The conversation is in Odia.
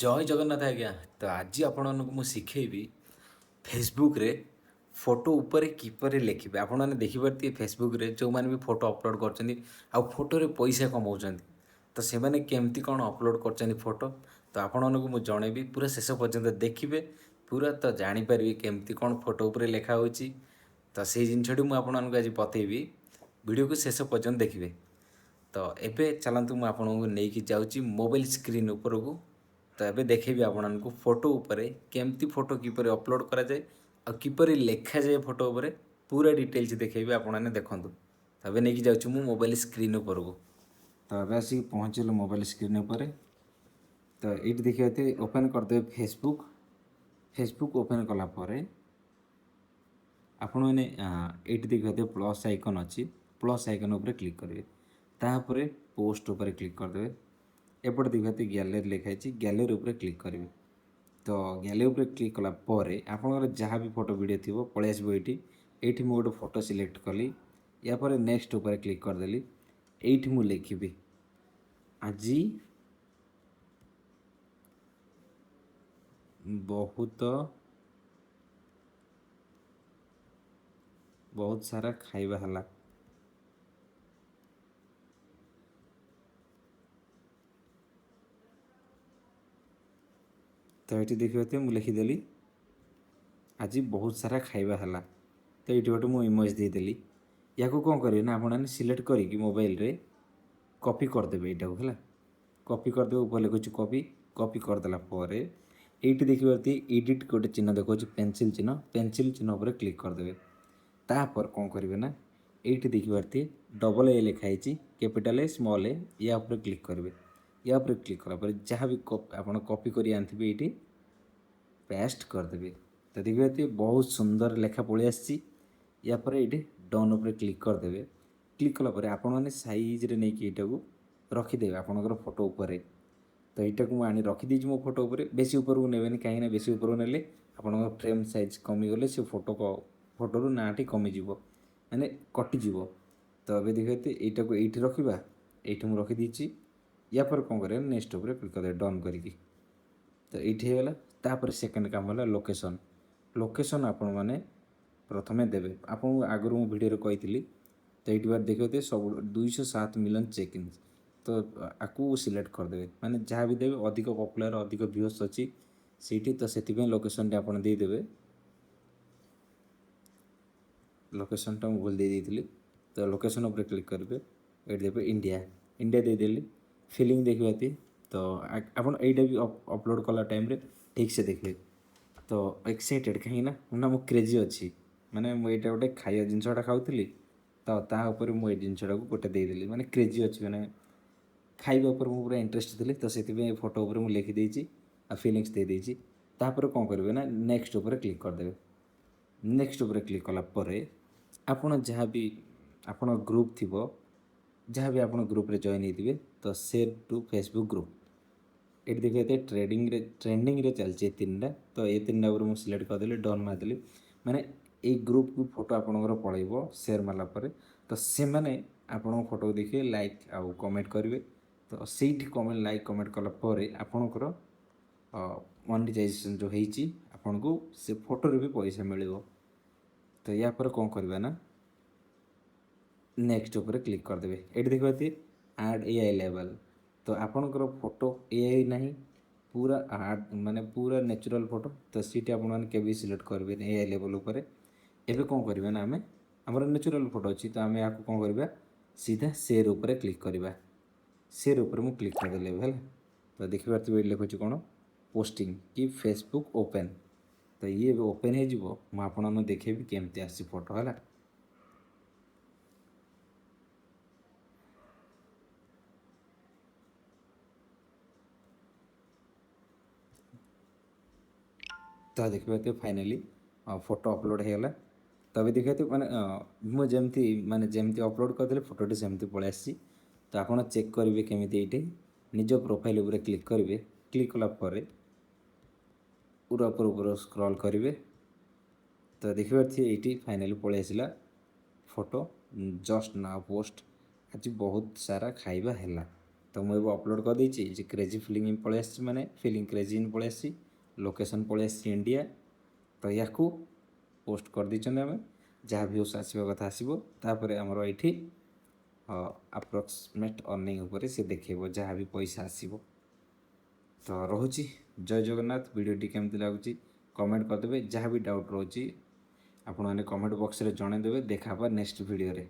ଜୟ ଜଗନ୍ନାଥ ଆଜ୍ଞା। ତ ଆଜି ଆପଣମାନଙ୍କୁ ମୁଁ ଶିଖେଇବି ଫେସବୁକ୍ରେ ଫଟୋ ଉପରେ କିପରି ଲେଖିବେ। ଆପଣମାନେ ଦେଖିପାରୁଥିବେ ଫେସବୁକ୍ରେ ଯେଉଁମାନେ ବି ଫଟୋ ଅପଲୋଡ଼ କରୁଛନ୍ତି ଆଉ ଫଟୋରେ ପଇସା କମାଉଛନ୍ତି, ତ ସେମାନେ କେମିତି କ'ଣ ଅପଲୋଡ଼ କରୁଛନ୍ତି ଫଟୋ, ତ ଆପଣମାନଙ୍କୁ ମୁଁ ଜଣେଇବି। ପୁରା ଶେଷ ପର୍ଯ୍ୟନ୍ତ ଦେଖିବେ ପୁରା, ତ ଜାଣିପାରିବେ କେମିତି କ'ଣ ଫଟୋ ଉପରେ ଲେଖା ହେଉଛି। ତ ସେଇ ଜିନିଷଟି ମୁଁ ଆପଣମାନଙ୍କୁ ଆଜି ବତେଇବି, ଭିଡ଼ିଓକୁ ଶେଷ ପର୍ଯ୍ୟନ୍ତ ଦେଖିବେ। ତ ଏବେ ଚାଲନ୍ତୁ, ମୁଁ ଆପଣଙ୍କୁ ନେଇକି ଯାଉଛି ମୋବାଇଲ ସ୍କ୍ରିନ୍ ଉପରକୁ। ତ ଏବେ ଦେଖେଇବି ଆପଣମାନଙ୍କୁ ଫଟୋ ଉପରେ କେମିତି ଫଟୋ କିପରି ଅପଲୋଡ଼ କରାଯାଏ ଆଉ କିପରି ଲେଖାଯାଏ ଫଟୋ ଉପରେ, ପୁରା ଡିଟେଲ୍ସ ଦେଖେଇବି, ଆପଣମାନେ ଦେଖନ୍ତୁ। ତ ଏବେ ନେଇକି ଯାଉଛି ମୁଁ ମୋବାଇଲ ସ୍କ୍ରିନ୍ ଉପରକୁ। ତ ଏବେ ଆସିକି ପହଞ୍ଚିଲୁ ମୋବାଇଲ ସ୍କ୍ରିନ୍ ଉପରେ। ତ ଏଇଠି ଦେଖିବା, ଓପେନ୍ କରିଦେବେ ଫେସବୁକ୍। ଫେସବୁକ୍ ଓପେନ୍ କଲା ପରେ ଆପଣମାନେ ଏଇଠି ଦେଖିବେ ପ୍ଲସ୍ ଆଇକନ୍ ଅଛି, ପ୍ଲସ୍ ଆଇକନ୍ ଉପରେ କ୍ଲିକ୍ କରିବେ। ତାପରେ ପୋଷ୍ଟ ଉପରେ କ୍ଲିକ୍ କରିଦେବେ। ଏପଟେ ଦେଖିବେ ଗ୍ୟାଲେରୀ ଲେଖା ହେଇଛି, ଗ୍ୟାଲେରୀ ଉପରେ କ୍ଲିକ୍ କରିବେ। ତ ଗ୍ୟାଲେରୀ ଉପରେ କ୍ଲିକ୍ କଲା ପରେ ଆପଣଙ୍କର ଯାହା ବି ଫଟୋ ଭିଡ଼ିଓ ଥିବ ପଳେଇ ଆସିବ ଏଇଠି। ଏଇଠି ମୁଁ ଗୋଟେ ଫଟୋ ସିଲେକ୍ଟ କଲି, ୟା ପରେ ନେକ୍ସଟ ଉପରେ କ୍ଲିକ୍ କରିଦେଲି। ଏଇଠି ମୁଁ ଲେଖିବି ଆଜି ବହୁତ ବହୁତ ସାରା ଖାଇବା ହେଲା। ତ ଏଇଠି ଦେଖିପାରୁଥିବେ ମୁଁ ଲେଖିଦେଲି ଆଜି ବହୁତ ସାରା ଖାଇବା ହେଲା। ତ ଏଇଠି ଗୋଟେ ମୁଁ ଇମେଜ୍ ଦେଇଦେଲି। ୟାକୁ କ'ଣ କରିବେ ନା ଆପଣମାନେ ସିଲେକ୍ଟ କରିକି ମୋବାଇଲରେ କପି କରିଦେବେ ଏଇଟାକୁ, ହେଲା। କପି କରିଦେବେ, ଉପରେ ଲେଖୁଛି କପି। କପି କରିଦେଲା ପରେ ଏଇଠି ଦେଖିପାରୁଥିବେ ଏଡ଼ିଟ୍ ଗୋଟେ ଚିହ୍ନ ଦେଖାଉଛି, ପେନସିଲ୍ ଚିହ୍ନ, ପେନସିଲ୍ ଚିହ୍ନ ଉପରେ କ୍ଲିକ୍ କରିଦେବେ। ତାପରେ କ'ଣ କରିବେ ନା ଏଇଠି ଦେଖିପାରୁଥିବେ ଡବଲ୍ ଏ ଲେଖା ହେଇଛି, କ୍ୟାପିଟାଲ୍ ଏ ସ୍ମଲ୍ ଏ, ୟା ଉପରେ କ୍ଲିକ୍ କରିବେ। ୟା ଉପରେ କ୍ଲିକ୍ କଲା ପରେ ଯାହା ବି ଆପଣ କପି କରି ଆଣିଥିବେ ଏଇଠି ପେଷ୍ଟ କରିଦେବେ। ତ ଦେଖିପାରୁଥିବେ ବହୁତ ସୁନ୍ଦର ଲେଖା ପଳେଇ ଆସିଛି। ୟା ପରେ ଏଇଠି ଡନ୍ ଉପରେ କ୍ଲିକ୍ କରିଦେବେ। କ୍ଲିକ୍ କଲା ପରେ ଆପଣମାନେ ସାଇଜ୍ରେ ନେଇକି ଏଇଟାକୁ ରଖିଦେବେ ଆପଣଙ୍କର ଫଟୋ ଉପରେ। ତ ଏଇଟାକୁ ମୁଁ ଆଣି ରଖିଦେଇଛି ମୋ ଫଟୋ ଉପରେ। ବେଶୀ ଉପରକୁ ନେବେନି, କାହିଁକିନା ବେଶୀ ଉପରକୁ ନେଲେ ଆପଣଙ୍କ ଫ୍ରେମ୍ ସାଇଜ୍ କମିଗଲେ ସେ ଫଟୋରୁ ନାଁଟି କମିଯିବ, ମାନେ କଟିଯିବ। ତ ଏବେ ଦେଖିପାରୁଥିବେ ଏଇଟାକୁ ଏଇଠି ରଖିବା, ଏଇଠି ମୁଁ ରଖିଦେଇଛି। ୟା ପରେ କ'ଣ କରିବା, ନେକ୍ସଟ ଉପରେ କ୍ଲିକ୍ କରିଦେବେ ଡନ୍ କରିକି। ତ ଏଇଠି ହେଇଗଲା। ତାପରେ ସେକେଣ୍ଡ କାମ ହେଲା ଲୋକେସନ୍। ଲୋକେସନ୍ ଆପଣମାନେ ପ୍ରଥମେ ଦେବେ, ଆପଣଙ୍କୁ ଆଗରୁ ମୁଁ ଭିଡ଼ିଓରେ କହିଥିଲି। ତ ଏଇଠି ବାର ଦେଖିପାରୁଥିବେ ସବୁ 207 ମିଲିୟନ୍ ଚେକ୍ ଇନ୍, ତ ଆକୁ ସିଲେକ୍ଟ କରିଦେବେ। ମାନେ ଯାହା ବି ଦେବେ ଅଧିକ ପପୁଲାର, ଅଧିକ ଭ୍ୟୁଅର୍ସ ଅଛି ସେଇଠି, ତ ସେଥିପାଇଁ ଲୋକେସନ୍ଟି ଆପଣ ଦେଇଦେବେ। ଲୋକେସନ୍ଟା ମୁଁ ଭୁଲ ଦେଇଦେଇଥିଲି, ତ ଲୋକେସନ୍ ଉପରେ କ୍ଲିକ୍ କରିବେ। ଏଇଠି ଦେବେ ଇଣ୍ଡିଆ, ଇଣ୍ଡିଆ ଦେଇଦେଲି। ଫିଲିଂ ଦେଖିପାରୁଥିବେ। ତ ଆପଣ ଏଇଟା ବି ଅପଲୋଡ଼ କଲା ଟାଇମ୍ରେ ଠିକ୍ସେ ଦେଖିବେ। ତ ଏକ୍ସାଇଟେଡ଼ କାହିଁକି ନା ମୁଁ କ୍ରେଜି ଅଛି, ମାନେ ମୁଁ ଏଇଟା ଗୋଟେ ଖାଇବା ଜିନିଷଟା ଖାଉଥିଲି, ତ ତା ଉପରେ ମୁଁ ଏଇ ଜିନିଷଟାକୁ ଗୋଟେ ଦେଇଦେଲି, ମାନେ କ୍ରେଜି ଅଛି, ମାନେ ଖାଇବା ଉପରେ ମୁଁ ପୁରା ଇଣ୍ଟରେଷ୍ଟ ଥିଲି, ତ ସେଥିପାଇଁ ଏ ଫଟୋ ଉପରେ ମୁଁ ଲେଖିଦେଇଛି ଆଉ ଫିଲିଙ୍ଗସ୍ ଦେଇଦେଇଛି। ତାପରେ କ'ଣ କରିବେ ନା ନେକ୍ସଟ ଉପରେ କ୍ଲିକ୍ କରିଦେବେ। ନେକ୍ସଟ ଉପରେ କ୍ଲିକ୍ କଲା ପରେ ଆପଣ ଯାହା ବି ଆପଣ ଗ୍ରୁପ୍ ଥିବ, ଯାହା ବି ଆପଣ ଗ୍ରୁପ୍ରେ ଜଏନ୍ ହେଇଥିବେ, ତ ସେୟାର ଟୁ ଫେସବୁକ୍ ଗ୍ରୁପ୍। ଏଠି ଦେଖିବେ ଟ୍ରେଣ୍ଡିଂରେ ଚାଲିଛି ଏ ତିନିଟା, ତ ଏ ତିନିଟା ଉପରେ ମୁଁ ସିଲେକ୍ଟ କରିଦେଲି, ଡନ୍ ମାରିଦେଲି। ମାନେ ଏଇ ଗ୍ରୁପ୍କୁ ଫଟୋ ଆପଣଙ୍କର ପଳେଇବ ସେୟାର ମାରିଲା ପରେ। ତ ସେମାନେ ଆପଣଙ୍କ ଫଟୋକୁ ଦେଖିବେ, ଲାଇକ୍ ଆଉ କମେଣ୍ଟ କରିବେ। ତ ସେଇଠି ଲାଇକ୍ କମେଣ୍ଟ କଲା ପରେ ଆପଣଙ୍କର ମନିଟାଇଜେସନ୍ ଯେଉଁ ହେଇଛି ଆପଣଙ୍କୁ ସେ ଫଟୋରେ ବି ପଇସା ମିଳିବ। ତ ୟା ପରେ କ'ଣ କରିବା ନା ନେକ୍ସଟ ଉପରେ କ୍ଲିକ୍ କରିଦେବେ। ଏଇଠି ଦେଖିପାରୁଥିବେ ଆଡ଼୍ ଏ I ଲେବଲ୍। ତ ଆପଣଙ୍କର ଫଟୋ ଏ I ନାହିଁ, ପୁରା ଆଡ଼୍ ମାନେ ପୁରା ନ୍ୟାଚୁରାଲ୍ ଫଟୋ, ତ ସେଇଠି ଆପଣମାନେ କେବେ ସିଲେକ୍ଟ କରିବେନି ଏ I ଲେବଲ୍ ଉପରେ। ଏବେ କ'ଣ କରିବା ନା ଆମେ ଆମର ନ୍ୟାଚୁରାଲ୍ ଫଟୋ ଅଛି, ତ ଆମେ ଏହାକୁ କ'ଣ କରିବା, ସିଧା ସେୟାର ଉପରେ କ୍ଲିକ୍ କରିବା। ସେୟାର ଉପରେ ମୁଁ କ୍ଲିକ୍ କରିଦେଲି ଏବେ, ହେଲା। ତ ଦେଖିପାରୁଥିବେ ଏଇଠି ଲେଖୁଛି କ'ଣ ପୋଷ୍ଟିଂ କି ଫେସବୁକ୍ ଓପେନ୍। ତ ଇଏ ଏବେ ଓପେନ୍ ହେଇଯିବ, ମୁଁ ଆପଣମାନଙ୍କୁ ଦେଖେଇବି କେମିତି ଆସିଛି ଫଟୋ, ହେଲା। ତ ଦେଖିପାରୁଥିବେ ଫାଇନାଲି ଫଟୋ ଅପଲୋଡ଼ ହେଇଗଲା। ତ ଏବେ ଦେଖିପାରୁଥିବେ ମାନେ ମୁଁ ଯେମିତି ମାନେ ଯେମିତି ଅପଲୋଡ଼ କରିଦେଲି ଫଟୋଟି ସେମିତି ପଳେଇ ଆସିଛି। ତ ଆପଣ ଚେକ୍ କରିବେ କେମିତି, ଏଇଠି ନିଜ ପ୍ରୋଫାଇଲ୍ ଉପରେ କ୍ଲିକ୍ କରିବେ। କ୍ଲିକ୍ କଲା ପରେ ପୁରା ଉପର ଉପର ସ୍କ୍ରଲ୍ କରିବେ। ତ ଦେଖିପାରୁଥିବେ ଏଇଠି ଫାଇନାଲି ପଳେଇ ଆସିଲା ଫଟୋ, ଜଷ୍ଟ now post, ଆଜି ବହୁତ ସାରା ଖାଇବା ହେଲା। ତ ମୁଁ ଏବେ ଅପଲୋଡ଼ କରିଦେଇଛି ଯେ କ୍ରେଜି ଫିଲିଂ ପଳେଇ ଆସିଛି, ମାନେ ଫିଲିଂ କ୍ରେଜି ଇନ୍ ପଳେଇ ଆସିଛି, ଲୋକେସନ୍ ପଳେଇ ଆସିଛି ଇଣ୍ଡିଆ। ତ ୟାକୁ ପୋଷ୍ଟ କରିଦେଇଛନ୍ତି ଆମେ। ଯାହା ଭ୍ୟୁସ୍ ଆସିବା କଥା ଆସିବ। ତାପରେ ଆମର ଏଇଠି ଆପ୍ରୋକ୍ସିମେଟ୍ ଅର୍ଣ୍ଣିଂ ଉପରେ ସେ ଦେଖେଇବ ଯାହା ବି ପଇସା ଆସିବ। ତ ରହୁଛି, ଜୟ ଜଗନ୍ନାଥ। ଭିଡ଼ିଓଟି କେମିତି ଲାଗୁଛି କମେଣ୍ଟ କରିଦେବେ। ଯାହା ବି ଡାଉଟ୍ ରହୁଛି, ଆପଣମାନେ କମେଣ୍ଟ ବକ୍ସରେ ଜଣାଇଦେବେ। ଦେଖା ହେବା ନେକ୍ସଟ ଭିଡ଼ିଓରେ।